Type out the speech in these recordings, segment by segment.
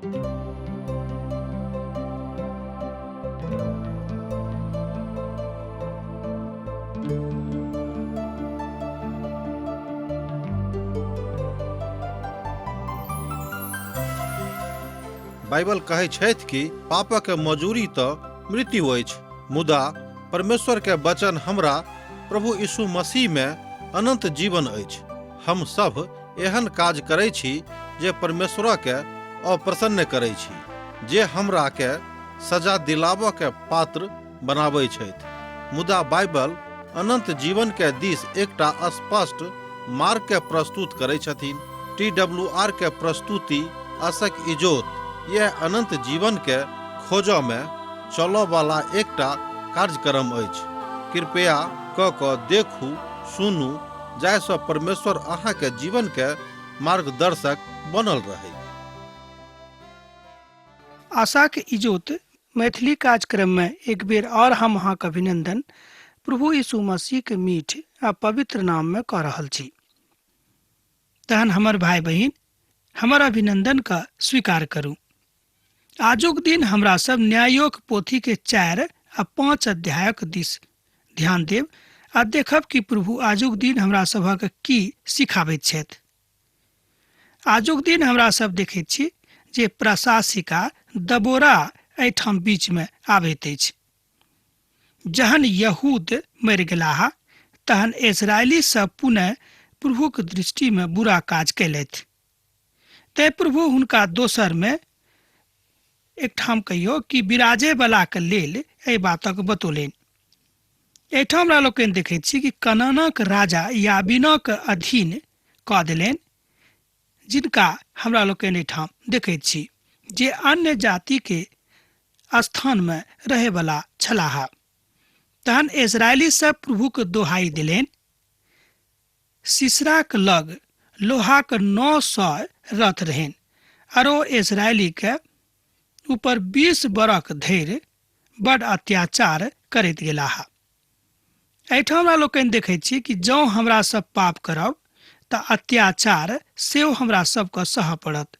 Bible कहै छथि कि पापक मजूरी तऽ मृत्यु अछि, मुदा परमेश्वर के वचन हमरा प्रभु यीशु मसीह में अनंत जीवन अछि। हम सब एहन काज करै छी जे परमेश्वर के अप्रसन्न करै छी, जे हमरा के सजा दिलाबऽ के पात्र बनाबै छथि। मुदा बाइबल अनंत जीवन के दिस एकटा स्पष्ट मार्ग के प्रस्तुत करै छथिन। टी डब्ल्यू आर के प्रस्तुति आशक इजोत यह अनंत जीवन के खोजऽ में चलऽ वाला एकटा कार्यक्रम अछि। कृपया क कऽ देखू, सुनू, जाहिसँ परमेश्वर अहाँके जीवन के मार्गदर्शक बनल रहै। आशाक इजोत मैथिली कार्यक्रम में एक बेर और हम अहाँक अभिनंदन प्रभु यीशु मसीह के मीठ आ पवित्र नाम में कऽ रहल छी। तहन हमर भाई बहिन, हमर अभिनंदन का स्वीकार करू। आजुक दिन हमरा सब न्यायोक पोथी के 4 आ 5 अध्यायक दिस ध्यान देब आ देखब कि प्रभु आजुक दिन हमरा सभक की सिखाबैत छथि। आजुक दिन हमरा सब देखैत छी जे प्रशासिका दबोरा एहिठाम बीच में आबैत अछि। जहन यहूद मरि गेलाह तहन इस्राएली सब पुनः प्रभुक दृष्टि में बुरा काज कयलथि। तैं प्रभु हुनका दोसर में एकठाम कहियो कि विराजे वाला के लेल एहि बातक बतौलनि। एहिठाम हमरा लोकनि देखैत छी कि कनानक राजा याबीनक अधीन कऽ देलनि, जिनका हमरा लोकनि एहिठाम देखैत छी जे अन्य जाति के स्थान में रहैवला छलाह। तहन इस्राएली सब प्रभुक दोहाई देलनि। सिसराक लग लोहाक 900 रथ रहनि आरो इस्राएली के ऊपर 20 बरख धरि बड अत्याचार करैत गेलाह। एहिठाम हमरा लोकनि देखैत छी कि जँ हमरा सब पाप करब तऽ अत्याचार सेहो हमरा सबके सहऽ पड़त।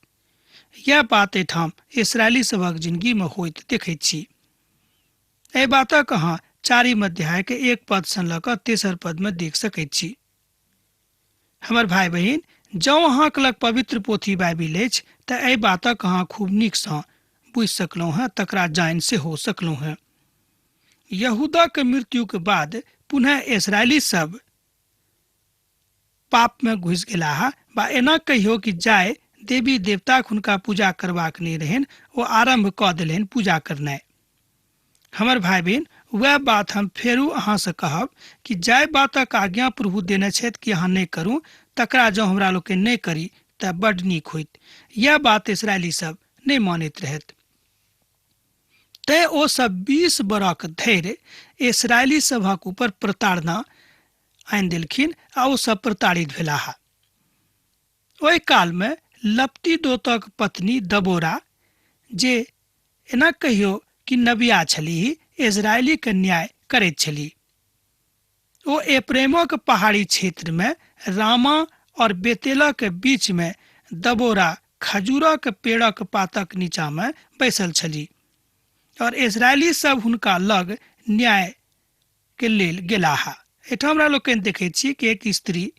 यैह बात एहिठाम इस्राएली सभक जिंदगी में होइत देखैत छी। एहि बातक अहाँ 4 अध्याय के 1 पद सँ लऽ कऽ 3 पद में देख सकैत छी। हमर भाई बहिन, जँ अहाँक लग पवित्र पोथी बाइबिल अछि तऽ एहि बातक अहाँ खूब नीक सँ बुझि सकलहुँ हेँ, तकरा जानि सेहो सकलहुँ हेँ। यहूदाक मृत्युक बाद पुनः इस्राएली सब पाप में घुसि गेलाह, बा एना कहियो कि जाय देवी देवताक हुनका पूजा करबाक नहि रहनि, ओ आरंभ कऽ देलनि पूजा करनाइ। हमर भाई बहिन, वएह बात हम फेरू अहाँ से कहब कि जाय बातक आज्ञा प्रभु देने छथि कि अहाँ नहि करू, तकरा जँ हमरा लोकनि नहि करी तऽ बड नीक होइत। यैह बात इस्राएली सब नहि मानैत रहथि। तैं ओ सब 20 बरख धरि इस्राएली सभक ऊपर प्रताड़ना आनि देलखिन आ ओ सब प्रताड़ित भेलाह। ओहि काल में लपटी दोतक पत्नी दबोरा, जे एना कहियो कि नबिया छलीह, इस्राएली के न्याय करैत छलीह। ओ एप्रेमक पहाड़ी क्षेत्र में रामा और बेतेलक बीच में दबोरा खजूरक पेड़क पातक नीचा में बैसल छलीह और इस्राएली सब हुनका लग न्याय के लेल गेलाह। एहिठाम हमरा लोकनि देखैत छी कि एक स्त्री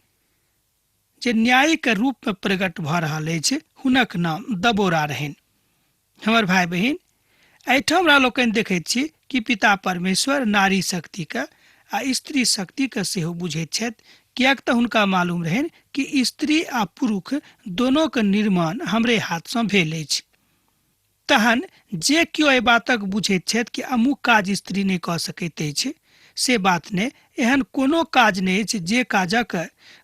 जे न्याय के रूप में प्रकट भऽ रहल अछि, हुनक नाम दबोरा रहनि। हमर भाई बहिन, एहिठाम हमरा लोकनि देखैत छी कि पिता परमेश्वर नारी शक्ति के आ स्त्री शक्ति के सेहो बुझैत छथि, किएक तऽ हुनका मालूम रहनि कि स्त्री आ पुरुष दोनों के निर्माण हमरे हाथ सँ भेल अछि। तहन जे केओ एहि बातक बुझैत छथि कि अमुक काज स्त्री नहि कऽ सकैत अछि, से बात नहि। एहन कोनो काज नहि अछि जे काजक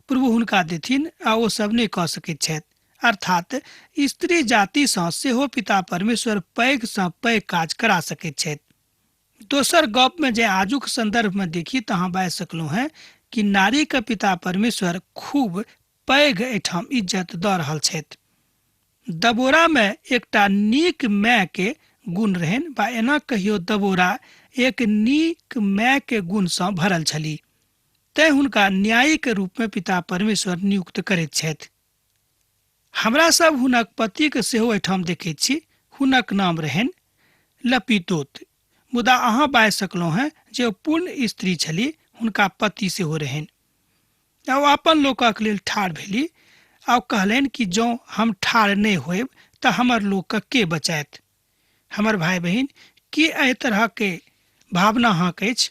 प्रभु हुनका देथिन आ ओ सब नहि कऽ सकैत छथि। अर्थात स्त्री जाति सँ सेहो पिता परमेश्वर पैघ सँ पैघ काज करा सकैत छथि। दोसर गप में जे आजुक संदर्भ में देखी तऽ अहाँ बाजि सकलहुँ हेँ कि नारी के पिता परमेश्वर खूब पैघ एहिठाम इज्जत दऽ रहल छथि। दबोरा में एकटा नीक माय के गुण रहनि, बा एना कहियो दबोरा एक नीक माय के गुण सँ भरल छली, तैं हुनका न्यायी के रूप में पिता परमेश्वर नियुक्त करैत छथि। हमरा सब हुनक पति के सेहो एहिठाम देखैत छी। हुनक नाम रहनि लपीतोत। मुदा अहाँ बाजि सकलहुँ हेँ जे ओ पूर्ण स्त्री छली, हुनका पति सेहो रहनि। आ ओ अपन लोकक लेल ठाढ़ भेली आ ओ कहलनि कि जँ हम ठाढ़ नहि होयब तऽ हमर लोकके के बचायत। हमर भाय बहिन, की एहि तरहके भावना अहाँके अछि?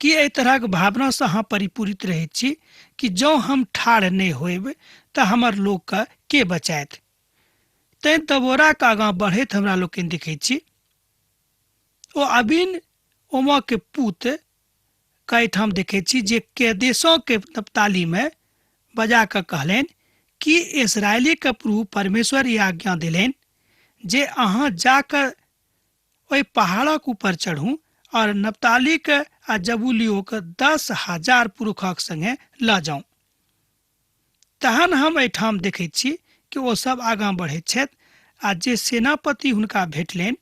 की एहि तरहक भावनासँ अहाँ परिपूरित रहैत छी कि जँ हम ठाढ़ नहि होयब तऽ हमर लोकके के बचायत? तैँ दबोराके आगाँ बढ़ैत हमरा लोकनि देखैत छी। ओ अबीन ओमाके पूत के एहिठाम देखैत छी जे केदेशोके नप्तालीमे बजा कऽ कहलनि कि इसरायलीके प्रभु परमेश्वर ई आज्ञा देलनि जे अहाँ जाकऽ ओहि पहाड़क ऊपर चढ़ू और नप्तालीके आ जबूलियोके 10,000 पुरुषक संगे लऽ जाउ। तहन हम एहिठाम देखैत छी कि ओ सब आगाँ बढ़ैत छथि आ जे सेनापति हुनका भेटलनि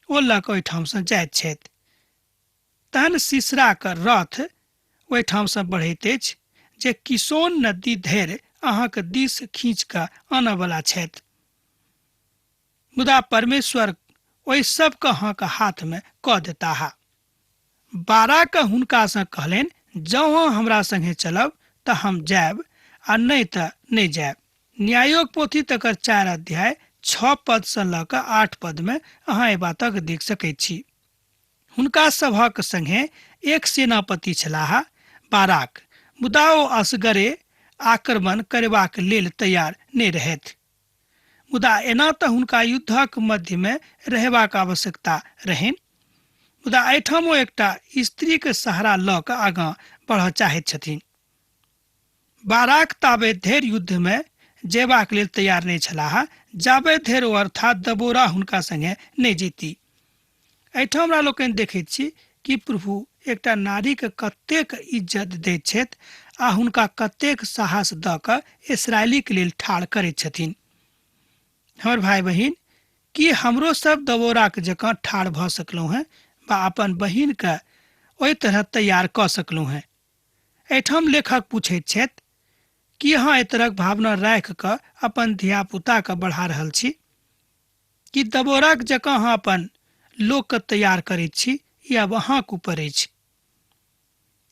ओ लऽ कऽ ओहिठामसँ जाइत छथि। तहन सीसराक रथ ओहिठामसँ बढ़ैत अछि जे किसोन नदी धरि अहाँक दिस खींच कऽ आनऽवला छथि। मुदा परमेश्वर ओहि सबके अहाँके हाथमे कऽ देताह। बाराक हुनकासँ कहलनि, जँ अहाँ हमरा संगे चलब तऽ हम जायब आ नहि तऽ नहि जायब। न्यायोक पोथी तकर 4 अध्याय 6 पदसँ लऽ कऽ 8 पदमे अहाँ एहि बातक देख सकैत छी। हुनका सभक संगे एक सेनापति छलाह बाराक, मुदा ओ असगरे आक्रमण करबाक लेल तैयार नहि रहथि। मुदा एना तऽ हुनका युद्धक मध्यमे रहबाक आवश्यकता रहनि। मुदा एहिठाम ओ एकटा स्त्रीके सहारा लऽ कऽ आगाँ बढ़ऽ चाहैत छथिन। बाराक ताबे धरि युद्धमे जेबाक लेल तैयार नहि छलाह जाबे धरि ओ अर्थात दबोरा हुनका संगे नहि जेती। एहिठाम हमरा लोकनि देखैत छी कि प्रभु एकटा नारीके कतेक इज्जत दैत छथि आ हुनका कतेक साहस दऽ कऽ इसरायलीके लेल ठाढ़ करैत छथिन। हमर भाय बहिन, की हमरो सब दबोराके जकाँ ठाढ़ भऽ सकलहुँ हेँ वा अपन बहिनके ओहि तरह तैयार कऽ सकलहुँ हेँ? एहिठाम लेखक पूछैत छथि, की अहाँ एहि तरहक भावना राखि कऽ अपन धियापुताके बढ़ा रहल छी? कि दबोराक जकाँ अहाँ अपन लोकके तैयार करैत छी? ई आब अहाँके ऊपर अछि।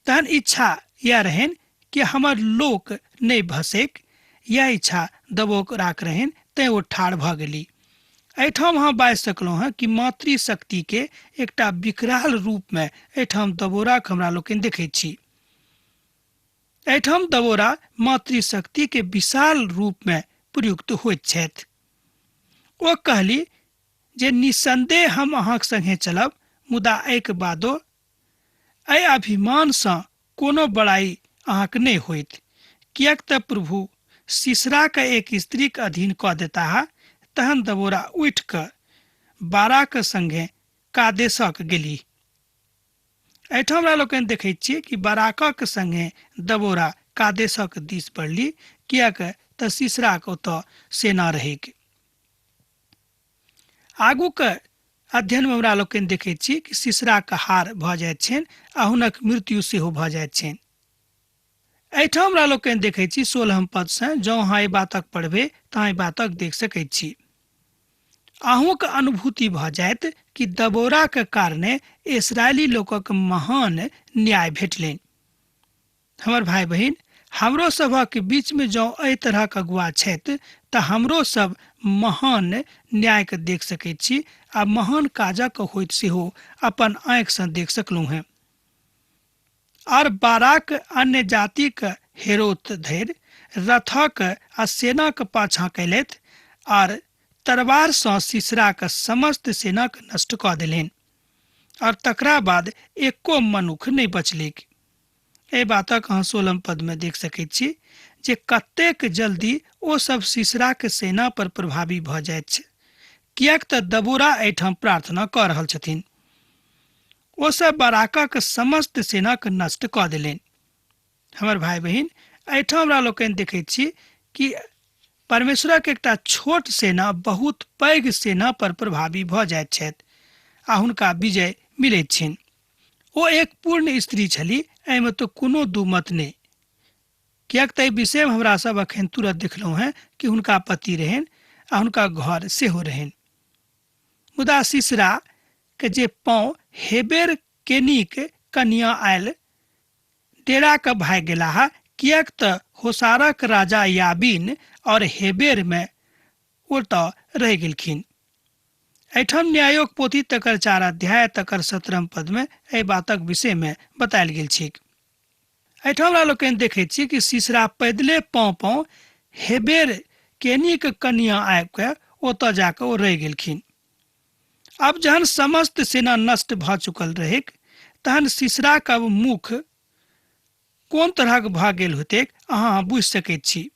तहन इच्छा इएह रहनि कि हमर लोक नहि भसैक, इएह इच्छा दबोराक रहनि, तैँ ओ ठाढ़ भऽ गेली। एहिठाम अहाँ बाजि सकलहुँ हेँ कि मातृशक्तिके एकटा विकराल रूपमे एहिठाम दबोराक हमरा लोकनि देखैत छी। एहिठाम दबोरा मातृशक्तिके विशाल रूपमे प्रयुक्त होइत छथि। ओ कहली जे निस्संदेह हम अहाँक संगे चलब, मुदा एहिके बादो एहि अभिमानसँ कोनो बड़ाई अहाँक नहि होइत, किएक तऽ प्रभु सीसराके एक स्त्रीक अधीन कऽ देताह। तहन दबोरा उठि कऽ बाराक संगे कादेशक गेली। एहिठाम हमरा लोकनि देखैत छी कि बराकक संगे दबोरा कादेशक दिस बढ़ली, किएक तऽ सीसराक ओतऽ सेना रहैक। आगूके अध्ययनमे हमरा लोकनि देखैत छी कि सीसराक हार भऽ जाइत छनि आ हुनक मृत्यु सेहो भऽ जाइत छनि। एहिठाम हमरा लोकनि देखैत छी 16 पदसँ, जँ अहाँ एहि बातक पढ़बै तऽ अहाँ एहि बातक देख सकैत छी। अहूँके अनुभूति भऽ जायत कि दबोराके कारणे इसरायली लोकक महान न्याय भेटलनि। हमर भाय बहिन, हमरो सभक बीचमे जँ एहि तरहक अगुआ छथि तऽ हमरो सब महान न्यायके देख सकैत छी आ महान काजक होइत सेहो अपन आँखिसँ देख सकलहुँ हेँ। और बाराक अन्य जातिक हेरोत धरि रथक आ सेनाक पाछाँ कयलथि आर तरवारसँ सीसराक समस्त सेनाक नष्ट कऽ देलनि और तकरा बाद एको मनुख नहि बचलैक। एहि बातक अहाँ 16 पदमे देख सकैत छी जे कतेक जल्दी ओ सब सीसराक सेना पर प्रभावी भऽ जाइत छै, किएक तऽ दबोरा एहिठाम प्रार्थना कऽ रहल छथिन। ओ सब बराकक समस्त सेनाक नष्ट कऽ देलनि। हमर भाय बहिन, एहिठाम हमरा लोकनि देखैत छी कि परमेश्वरक एकटा छोट सेना बहुत पैघ सेना पर प्रभावी भऽ जाइत छथि आ हुनका विजय मिलैत छनि। ओ एक पूर्ण स्त्री छली, एहिमे तऽ कोनो दू मत नहि, किएक तऽ एहि विषयमे हमरा सब अखन तुरंत देखलहुँ हेँ कि हुनका पति रहनि आ हुनका घर सेहो रहनि। मुदा सिसरा के जे पाँव हेबेर केनीक कनिया आयल डेरा के भागि गेलाह, किएक तऽ होसारक राजा याबीन और हेबेर में ओतऽ रहि गेलखिन। एहिठाम न्यायोक पोथी तकर 4 अध्याय तकर 17 पद में एहि बातक विषय में बतायल गेल छैक। एहिठाम हमरा लोकनि देखैत छी कि सिसरा पैदले पाँव पाँव हेबेर केनीक कनिया आबि कऽ ओतऽ जाकऽ ओ रहि गेलखिन। आब जहन समस्त सेना नष्ट भऽ चुकल रहैक तहन सिसराक अब मुख कोन तरहक भऽ गेल होतैक अहाँ बुझि सकैत छी।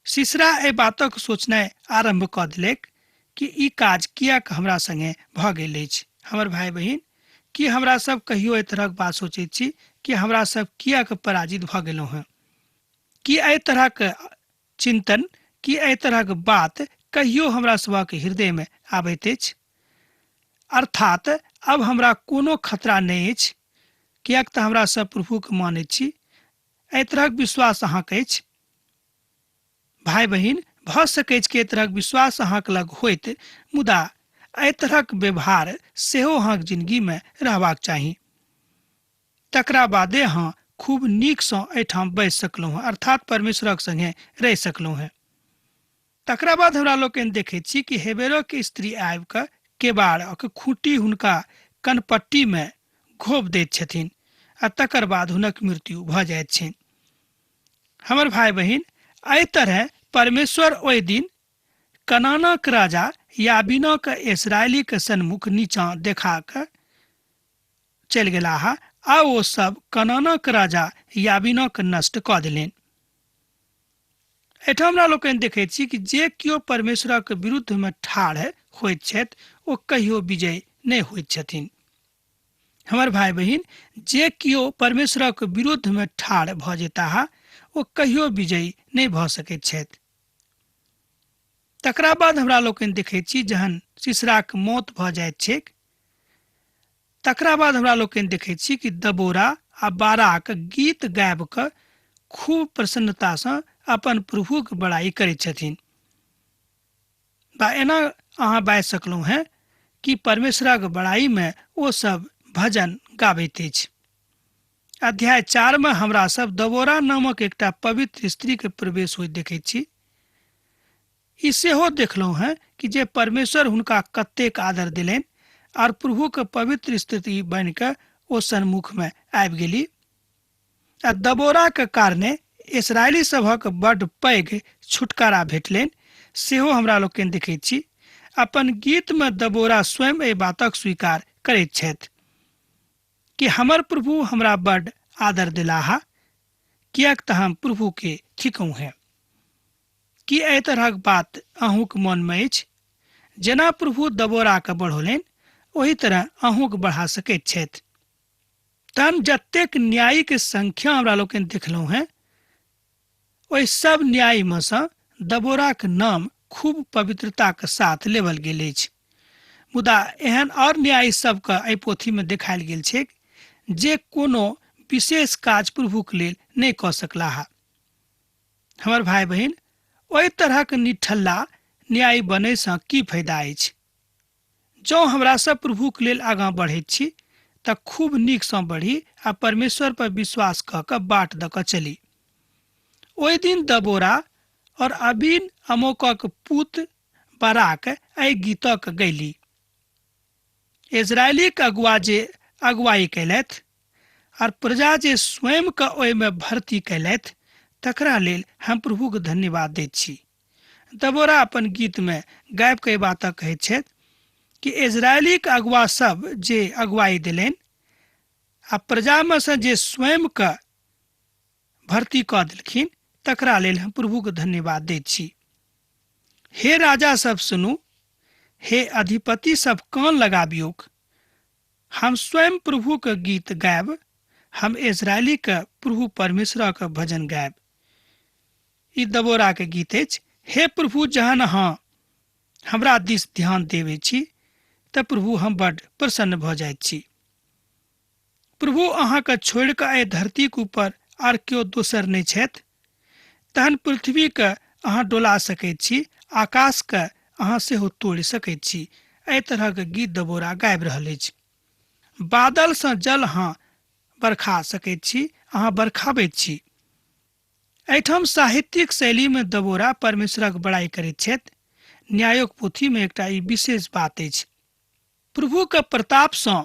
सिसरा एहि बातक सोचनाइ आरम्भ कऽ देलक कि ई काज किएक हमरा संगे भऽ गेल अछि। हमर भाय बहिन, की हमरा सब कहियो एहि तरहक बात सोचैत छी कि हमरा सब किएक पराजित भऽ गेलहुँ हेँ? की एहि तरहक चिंतन, की एहि तरहक बात कहियो हमरा सभक हृदय में आबैत अछि? अर्थात अब हमरा कोनो खतरा नहि अछि, किएक तऽ हमरा सब प्रभुके मानैत छी। एहि तरहक विश्वास अहाँके अछि? भाय बहिन, भऽ सकैछ कि एहि तरहक विश्वास अहाँके लग होइत, मुदा एहि तरहक व्यवहार सेहो अहाँके जिंदगीमे रहबाक चाही। तकरा बादे अहाँ खूब नीकसँ एहिठाम बैस सकलहुँ हेँ, अर्थात परमेश्वरक संगे रहि सकलहुँ हेँ। तकरा बाद हमरा लोकनि देखैत छी कि हेबेरक स्त्री आबि कऽ केबाड़क खूँटी हुनका कनपट्टीमे घोप दैत छथिन आ तकर बाद हुनक मृत्यु भऽ जाइत छनि। हमर भाय बहिन, एहि तरह परमेश्वर ओहि दिन कनानक राजा याबीनक इसराइलीक सन्मुख नीचाँ देखा कऽ चलि गेलाह आ ओ सब कनानक राजा याबीनक नष्ट कऽ देलनि। एहिठाम हमरा लोकनि देखैत छी कि जे केओ परमेश्वरक विरुद्धमे ठाढ़ होइत छथि ओ कहियो विजय नहि होइत छथिन। हमर भाय बहिन, जे केओ परमेश्वरक विरुद्धमे ठाढ़ भऽ जेताह ओ कहियो विजयी नहि भऽ सकैत छथि। तकरा बाद हमरा लोकनि देखैत छी जहन सिसराक मौत भऽ जाइत छैक, तकरा बाद हमरा लोकनि देखैत छी कि दबोरा आ बाराक गीत गाबि कऽ खूब प्रसन्नतासँ अपन प्रभुक बड़ाई करैत छथिन। बा एना अहाँ बाजि सकलहुँ हेँ कि परमेश्वरक बड़ाईमे ओ सब भजन गाबैत अछि। अध्याय 4 में हमरा सब दबोरा नामक एकटा पवित्र स्त्री के प्रवेश होइत देखैत छी। ई सेहो देखलहुँ हेँ कि जे परमेश्वर हुनका कतेक आदर देलनि और प्रभु के पवित्र स्थिति बनि कऽ ओ सन्मुख में आबि गेली। आ दबोरा के कारणे इसराइली सभक बड्ड पैघ छुटकारा भेटलनि सेहो हमरा लोकनि देखैत छी। अपन गीत में दबोरा स्वयं एहि बातक स्वीकार करैत छथि कि हमर प्रभु हमरा बड्ड आदर देलाह, किएक तऽ हम प्रभु के थिकहुँ हेँ। की एहि तरहक बात अहूँक मनमे अछि? जेना प्रभु दबोराके बढ़ौलनि ओहि तरह अहूँक बढ़ा सकैत छथि। तहन जतेक न्यायिक संख्या हमरा लोकनि देखलहुँ हेँ ओहि सब न्यायमे सँ दबोराक नाम खूब पवित्रताक साथ लेबल गेल अछि। मुदा एहन और न्यायी सबके एहि पोथीमे देखायल गेल छैक जे कोनो विशेष काज प्रभुक लेल नहि कऽ सकलाह। हमर भाय बहिन, ओहि तरहक निठल्ला न्यायी बनयसँ की फायदा अछि? जँ हमरा सब प्रभुक लेल आगाँ बढ़ैत छी तऽ खूब नीकसँ बढ़ी आ परमेश्वर पर विश्वास कऽ कऽ बाट दऽ कऽ चली। ओहि दिन दबोरा और अबीन अमोकक पुत बाराक एहि गीतक गैली। इजरायलीक अगुआ जे अगुवाई कयलथि और प्रजा जे स्वयं के ओहिमे भर्ती कयलथि तकरा लेल हम प्रभुके धन्यवाद दैत छी। दबोरा अपन गीतमे गाबि कऽ एहि बातक कहैत छथि कि इजरायलीक अगुआ सब जे अगुवाई देलनि आ प्रजामे सँ जे स्वयं के भर्ती कऽ देलखिन तकरा लेल हम प्रभुके धन्यवाद दैत छी। हे राजा सब सुनू, हे अधिपति सब कान लगाबियौक, हम स्वयं प्रभुके गीत गायब, हम इजरायलीके प्रभु परमेश्वरक भजन गायब। ई दबोराके गीत अछि। हे प्रभु, जहन अहाँ हमरा दिस ध्यान देबै छी तऽ प्रभु हम बड्ड प्रसन्न भऽ जाइत छी। प्रभु अहाँके छोड़ि कऽ एहि धरतीक ऊपर आर केओ दोसर नहि छथि। तहन पृथ्वीके अहाँ डोला सकैत छी आकाशके अहाँ सेहो तोड़ि सकैत छी। एहि तरहक गीत दबोरा गाबि रहल अछि। बादलसँ जल अहाँ बरखा सकैत छी, अहाँ बरखाबैत छी। एहिठाम साहित्यिक शैलीमे दबोरा परमेश्वरक बड़ाई करैत छथि। न्यायक पोथीमे एकटा ई विशेष बात अछि। प्रभुके प्रतापसँ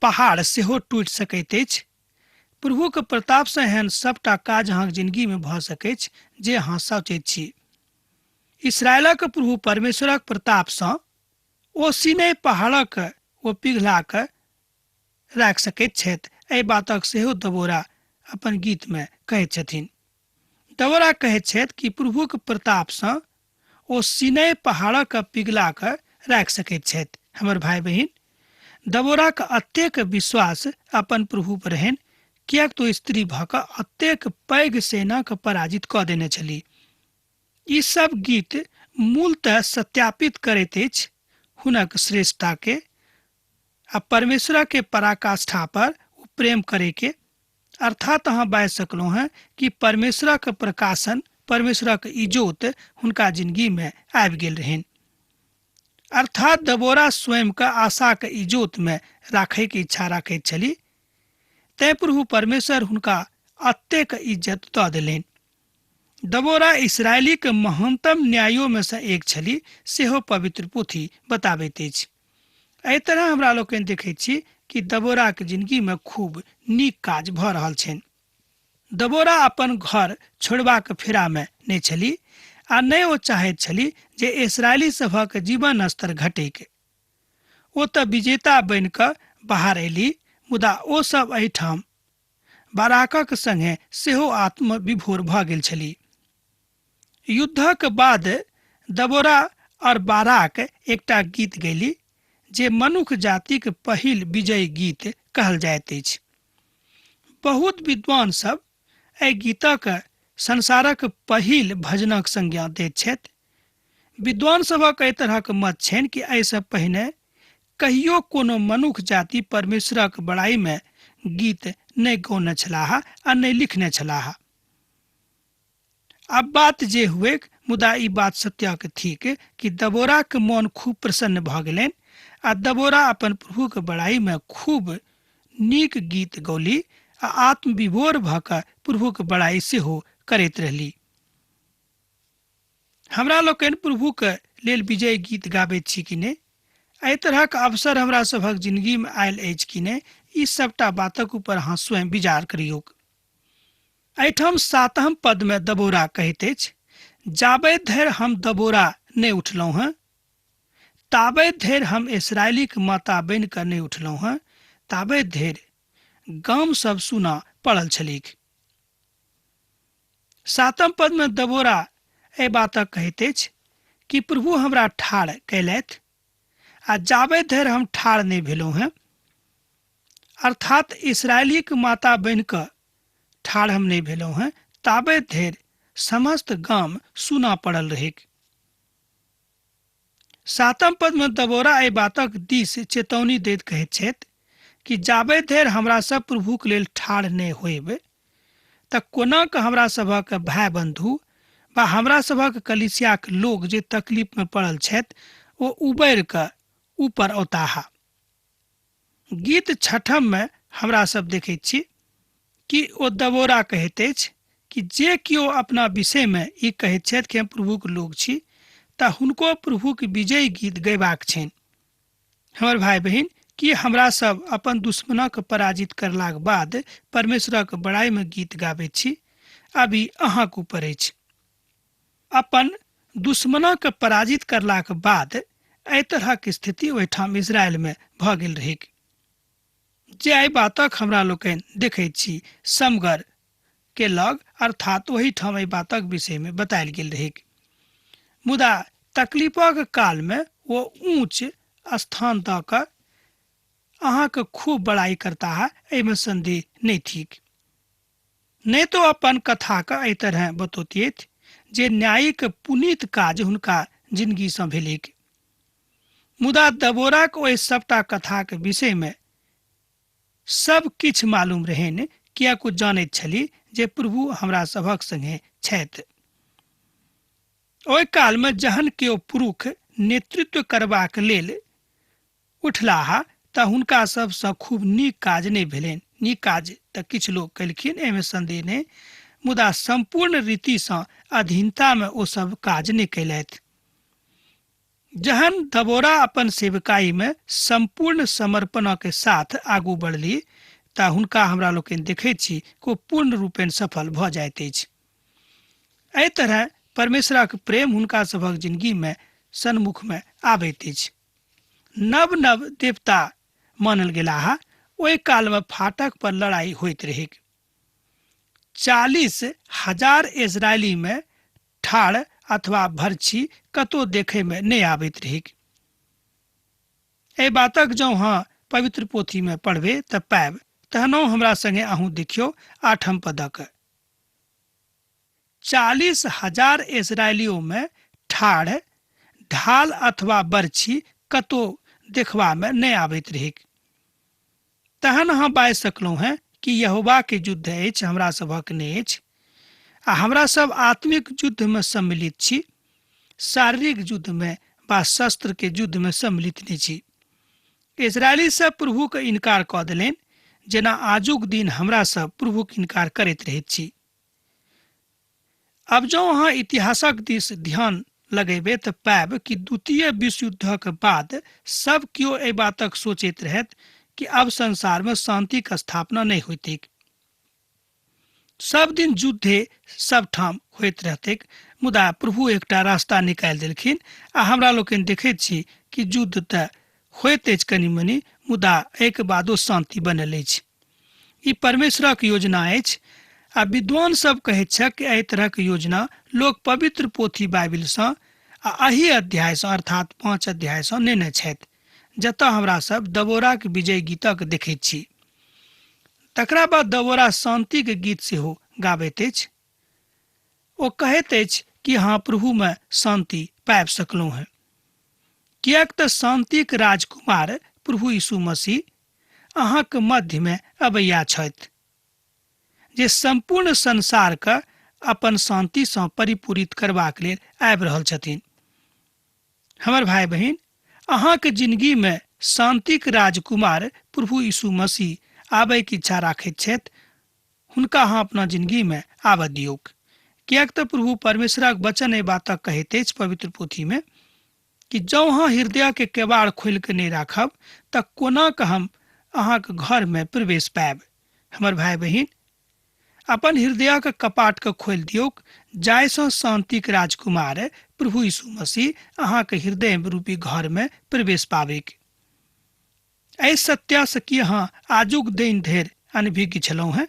पहाड़ सेहो टूटि सकैत अछि। प्रभुके प्रतापसँ एहन सभटा काज अहाँके जिंदगीमे भऽ सकैछ जे अहाँ सोचैत छी। इसराइलक प्रभु परमेश्वरक प्रतापसँ ओ सीनै पहाड़क ओ पिघला कऽ राखि सकैत छथि। एहि बातक सेहो दबोरा अपन गीतमे कहैत छथिन। दबोरा कहैत छथि कि प्रभुक प्रतापसँ ओ सीनै पहाड़क पिघला कऽ राखि सकैत छथि। हमर भाई बहिन, दबोराक अतेक विश्वास अपन प्रभु पर रहनि, किएक तो स्त्री भऽ कऽ अतेक पैघ सेनाके पराजित कऽ देने छली। ई सब गीत मूलतः सत्यापित करैत अछि हुनक श्रेष्ठता के आ परमेश्वर के पराकाष्ठा पर ओ प्रेम करे के। अर्थात अहाँ बाजि सकलहुँ हेँ कि परमेश्वरक प्रकाशन, परमेश्वरक इजोत हुनका जिंदगी में आबि गेल रहनि। अर्थात दबोरा स्वयं के आशा के इजोत में राखै के इच्छा राखैत छली, तैं प्रभु परमेश्वर हुनका अतेक इज्जत दऽ देलनि। दबोरा इसराइली के महानतम न्यायों में से एक छली, सेहो पवित्र पोथी बताबैत अछि। एहि तरह हमरा लोकनि देखैत छी कि दबोराके जिंदगी में खूब नीक काज भऽ रहल छनि। दबोरा अपन घर छोड़बाक फेरामे नहि छली आ नहि ओ चाहैत छली जे इसराइली सभक जीवन स्तर घटैक। ओ तऽ विजेता बनि कऽ बाहर अयली, मुदा ओ सब एहिठाम बाराकक संगे सेहो आत्मविभोर भऽ गेल छली। युद्धक बाद दबोरा और बाराक एकटा गीत गैली जे मनुख जातिक पहिल विजयी गीत कहल जाइत अछि। बहुत विद्वान सब एहि गीतक संसारक पहिल भजनक संज्ञा दैत छथि। विद्वान सभक एहि तरहक मत छनि कि एहिसँ पहिने कहियो कोनो मनुख जाति परमेश्वरक बड़ाई में गीत नहि गौने छलाह आ नहि लिखने छलाह। आब बात जे हुए, मुदा ई बात सत्यक थिक कि दबोराक मन खूब प्रसन्न भऽ गेलनि आ दबोरा अपन प्रभुक बड़ाई में खूब नीक गीत गौली आ आत्मविभोर भऽ कऽ प्रभुक बड़ाई सेहो करैत रहली। हमरा लोकनि प्रभुक लेल विजय गीत गाबैत छी कि नहि? एहि तरहक अवसर हमरा सभक जिंदगी में आयल अछि कि नहि? ई सबटा बातक ऊपर अहाँ स्वयं विचार करियौक। एहिठाम सातम पद में दबोरा कहैत अछि, जाबे धरि हम दबोरा नहि उठलहुँ हेँ, ताबे धरि हम इसराइलीक माता बनि कऽ नहि उठलहुँ हेँ, ताबे धरि गाम सब सुना पड़ल छलीक। सातम पद में दबोरा एहि बातक कहैत अछि कि प्रभु हमरा ठाढ़ कयलथि आ जाबे धरि हम ठाढ़ नहि भेलहुँ हेँ, अर्थात इसराइलीक माता बनि कऽ ठाढ़ हम नहि भेलहुँ हेँ, ताबे धरि समस्त गाम सुना पड़ल रहैक। सातम पद में दबोरा एहि बातक दिस चेतौनी दैत कहैत छथि कि जाबे धरि हमरा सब प्रभुक लेल ठाढ़ नहि होयब तऽ कोना कऽ हमरा सभक भाय बंधु वा हमरा सभक कलीसियाक लोक जे तकलीफ में पड़ल छथि ओ उबरि कऽ ऊपर औताह। गीत छठम में हमरा सब देखैत छी कि ओ दबोरा कहैत अछि कि जे केओ अपना विषय में ई कहैत छथि कि हम प्रभुक लोक छी तऽ हुनको प्रभुक विजयी गीत गयबाक छनि। हमर भाई बहिन, कि हमरा सब अपन दुश्मनक पराजित करलाक बाद परमेश्वरक बड़ाई में गीत गाबैत छी? अभी अहाँक ऊपर अछि। अपन दुश्मनक पराजित करलाक बाद एहि तरहक स्थिति ओहिठाम इसराइल में भऽ गेल रहैक। जे एहि बातक हमरा लोकनि देखैत छी समगर के लग, अर्थात ओहिठाम एहि बातक विषय में बतायल गेल रहैक। मुदा तकलीफक काल में ओ ऊंच स्थान दऽ कऽ अहाँके खूब बड़ाई करताह, एहिमे संदेह नहि थिक। नहि तो अपन कथाके एहि तरह बतौतियथि जे न्यायिक पुनीत काज हुनका जिंदगीसँ भेलैक। मुदा दबोराक ओहि सबटा कथाक विषयमे सब किछु मालूम रहनि, किएक ओ जानैत छली जे प्रभु हमरा सभक संगे छथि। ओहि कालमे जहन केओ पुरुष नेतृत्व करबाक लेल उठलाह तऽ हुनका सभसँ खूब नीक काज नहि भेलनि। नीक काज तऽ किछु लोक केलखिन, एहिमे संदेह नहि, मुदा सम्पूर्ण रीतिसँ अधीनतामे ओ सब काज नहि कयलथि। जहन दबोरा अपन सेवकाईमे सम्पूर्ण समर्पणके साथ आगू बढ़ली तऽ हुनका हमरा लोकनि देखैत छी कि ओ पूर्ण रूपेण सफल भऽ जाइत अछि। एहि तरह परमेश्वरक प्रेम हुनका सभक जिंदगीमे सन्मुखमे आबैत अछि। नव नव देवता मानल गेलाह। ओहि कालमे फाटक पर लड़ाई होइत रहैक। 40,000 इजरायलीमे ठाढ़ अथवा भरछी कतौ देखैमे नहि आबैत रहैक। एहि बातक जँ अहाँ पवित्र पोथीमे पढ़बै तऽ पायब। तहनो हमरा संगे अहूँ देखियौ 8 पदक। 40,000 इजरायलियोमे ठाढ़ ढाल अथवा बरछी कतौ देखबामे नहि आबैत रहैक। तहन अहाँ बाजि सकलहुँ हेँ कि यहोवाके युद्ध अछि, हमरा सभक नहि अछि। आ हमरा सब आत्मिक युद्धमे सम्मिलित छी, शारीरिक युद्धमे वा शस्त्रके युद्धमे सम्मिलित नहि छी। इजरायली सब प्रभुके इनकार कऽ देलनि, जेना आजुक दिन हमरा सब प्रभुके इनकार करैत रहैत छी। आब जँ अहाँ इतिहासक दिस ध्यान लगेबै तऽ पायब कि द्वितीय विश्व युद्धक बाद सब केओ एहि बातक सोचैत रहथि कि अब संसारमे शांतिक स्थापना नहि होइतैक। सब दिन युद्धे सब ठाम होइत रहतैक, मुदा प्रभु एकटा रास्ता निकालि देलखिन आ हमरा लोकनि देखैत छी कि युद्ध तऽ होइत अछि कनि मनि, मुदा एहिके बादो शांति बनल अछि। ई परमेश्वरक योजना अछि आ विद्वान सब कहैत छथि कि एहि तरहक योजना लोक पवित्र पोथी बाइबिलसँ आ एहि अध्यायसँ अर्थात 5 अध्यायसँ नेने छथि, जतऽ हमरा सब दबोराक विजय गीतक देखैत छी। तकरा बाद दबोरा शांतिक गीत सेहो गाबैत अछि। ओ कहैत अछि कि अहाँ प्रभुमे शांति पाबि सकलहुँ हेँ, किएक तऽ शांतिक राजकुमार प्रभु यीशु मसीह अहाँक मध्यमे अबैया छथि, जे सम्पूर्ण संसारके अपन शांतिसँ परिपूरित करबाक लेल आबि रहल छथिन। हमर भाई बहिन, अहाँके जिंदगीमे शांतिक राजकुमार प्रभु यीशु मसीह आबैके इच्छा राखैत छथि। हुनका अहाँ अपना जिंदगीमे आबऽ दियौक, किएक तऽ प्रभु परमेश्वरक वचन एहि बातक कहैत अछि पवित्र पोथीमे कि जँ अहाँ हृदयके केबाड़ खोलि कऽ नहि राखब तऽ कोना कऽ हम अहाँके घरमे प्रवेश पायब। हमर भाई बहिन, अपन हृदयक कपाटके खोलि दियौक, जाहिसँ शांतिक राजकुमार प्रभु यीशु मसीह अहाँके हृदय रूपी घरमे प्रवेश पाबैक। एहि सत्यासँ की अहाँ आजुक दिन धरि अनभिज्ञ छलहुँ हेँ?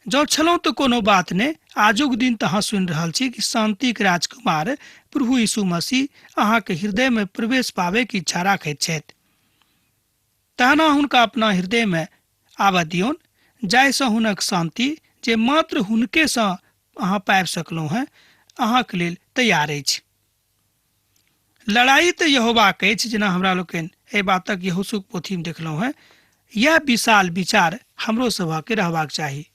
जँ छलहुँ तऽ कोनो बात नहि। आजुक दिन तऽ अहाँ सुनि रहल छी कि शांतिक राजकुमार प्रभु यीशु मसीह अहाँके हृदयमे प्रवेश पाबैके इच्छा राखैत छथि। तहन अहाँ हुनका अपना हृदयमे आबऽ दियौन, जाहिसँ हुनक शांति, जे मात्र हुनकेसँ अहाँ पाबि सकलहुँ हेँ, अहाँके लेल तैयार अछि। लड़ाई तऽ यहोवाक अछि, जेना हमरा लोकनि एहि बातक यहोशूक पोथीमे देखलहुँ हेँ। यैह विशाल विचार हमरो सभके रहबाक चाही।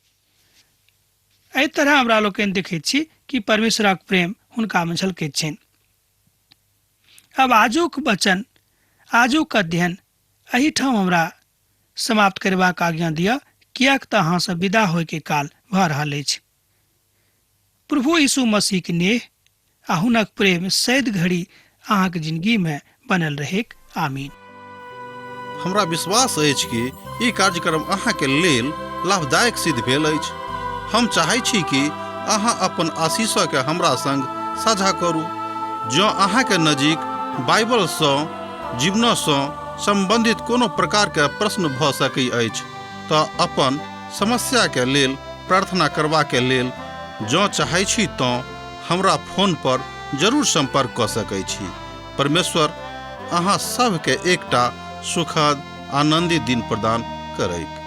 एहि तरह हमरा लोकनि देखैत छी कि परमेश्वरक प्रेम हुनकामे झलकैत छनि। अब आजुक वचन, आजुक अध्ययन एहिठाम हमरा समाप्त करबाक आज्ञा दिअ, किएक तऽ अहाँसँ विदा होइके काल भऽ रहल अछि। प्रभु यीशु मसीहके नेह आ हुनक प्रेम सैद घड़ी अहाँके जिंदगीमे बनल रहेक। आमीन। हमरा विश्वास अछि कि ई कार्यक्रम अहाँके लेल लाभदायक सिद्ध भेल अछि। हम चाहै छी कि अहाँ अपन आशीषके हमरा संग साझा करू। जँ अहाँके नजीक बाइबलसँ जीवनसँ सम्बन्धित कोनो प्रकारके प्रश्न भऽ सकै अछि तऽ अपन समस्याके लेल प्रार्थना करबाके लेल जँ चाहै छी तँ हमरा फोन पर जरूर सम्पर्क कऽ सकै छी। परमेश्वर अहाँ सभके एकटा सुखद आनन्दित दिन प्रदान करैक।